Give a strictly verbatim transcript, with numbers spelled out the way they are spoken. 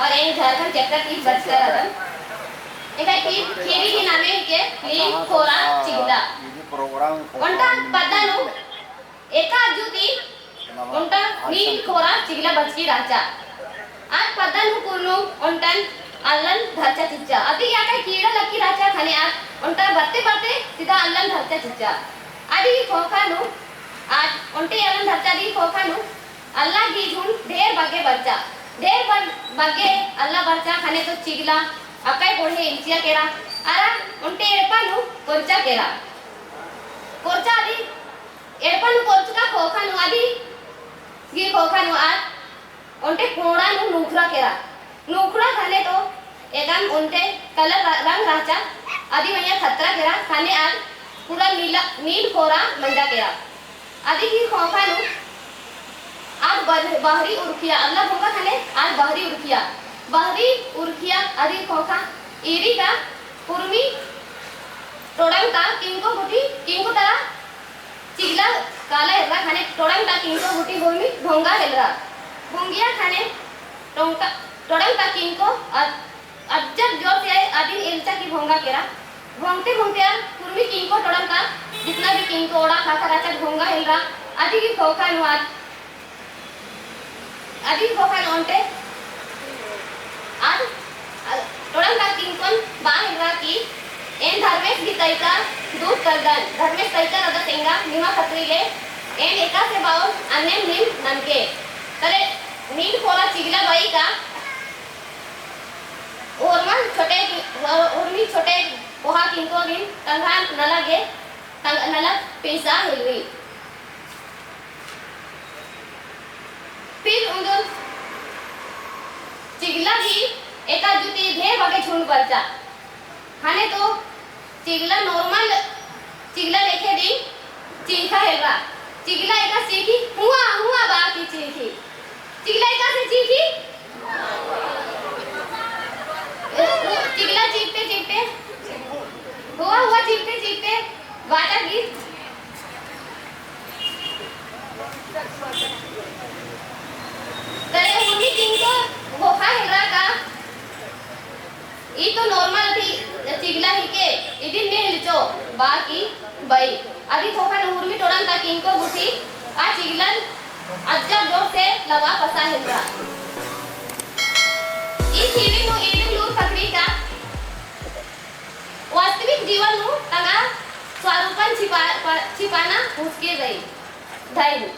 और एन झारखंड chapter ती बरचका रअदन। एका ख़ीरी ही नामे हिके नील ख़ोरा चिगला। ओन्टा पद्दा नू एका अज्जु ती ओन्टा नील ख़ोरा चिगला बरचकी रहचा। आद पद्दा नू कुरनू ओन्टन अल्लन धरचा चिच्चा। अदी एका कीड़ा लग्गी रहचा ख़ने आद ओन्टा बरते बरते सीधा अल्लन धरचा चिच्चा। अदी ख़ोख़ा नू आद ओन्टे अल्लन धरचा अदी ख़ोख़ा नू अल्ला गही झुंड ढेर बग्गे बरचा। ढेर बग-, बग्गे अल्ला बरचा ख़ने तो चिगला अकय कोड़हे इंचिया केरा। अरा ओन्टे एड़पा नू कोरचा केरा। कोरचा अदी एड़पा नू कोरचका ख़ोख़ा नू अदी गही ख़ोख़ा नू आद ओन्टे कोड़ा नू नूखरा केरा। नूखरा ख़ने तो एकदम ओन्टे colour र-, रंग रहचा। अदी मइय्याँ खतरा केरा ख़ने आद पूरा नीला, नील ख़ोरा मंजा केरा। अदी गही ख़ोख़ा नू आद बह-, बहरी उरखिया, अल्ला भोंगा ख़ने आद बहरी उरखिया। बहरी उरखिया अदी ख़ोख़ा ईरी का उर्मी टोड़ंग ता किंको गुटी, किंको तरा चिगला काला हेलरा ख़ने टोड़ंग ता किंको गुटी होरमी भोंगा हेलरा। भोंगिया ख़ने टोंका, टोड़ंग ता किंको अ-, अज्जब जोर से अदिन एल्चा की भोंगा केरा। भोंगते भोंगते आद उर्मी किंको टोड़ंग ता जितना भी किंको ओड़ा ख़ाख़ा रहचा भोंगा हेलरा। अदी गही ख़ोख़ा नू आद अदी ख़ोख़ा नू ओन्टे आद, अ, टोड़ंग ता किंकोन बआ हेलरा की एन धर्मेस गही तरीका दूर करदन, धर्मेस तरीका रअदस एंगा निमा खतरी ले, एन एकासे बओन अन्नेम नीम ननके। तले नील ख़ोरा चिगला बई का ओर्मन छोटे, ओर्मी छोटे कोहा किंको बिन तंग्है नला गे, तंग-, नला पिंसा हेलरी। फिर उन्दुल चिगला भी एका अज्जु ती ढेर बग्गे झुंड बरचा। ख़ने तो चिगला normal चिगला लेखे दिम चींख़ा हेलरा। चिगला एकासे चींख़ी, हुआ, हुआ बआ की चींख़ी। चिगला एकासे चींख़ी? चिगला चींख़ते चींख़ते, हुआ, हुआ चींख़ते चींख़ते बाचा की तले उर्मी किंको ख़ोख़ा हेलरा का, ई तो normal ती चिगला हिके, इदिन ने हेलचो, बआ की बई। अदी ख़ोख़ा नू उर्मी टोड़ंग ता किंको गुटी, आ चिगलन अज्जब जोर से लवा पसा हेलरा। ई ख़ीरी नू ईदिम लूर ख़क्खरी का, वास्तविक जीवन नू तंग्है स्वरूपन छिपा-, प-, छिपाना मुश्किल रई। धैर्य।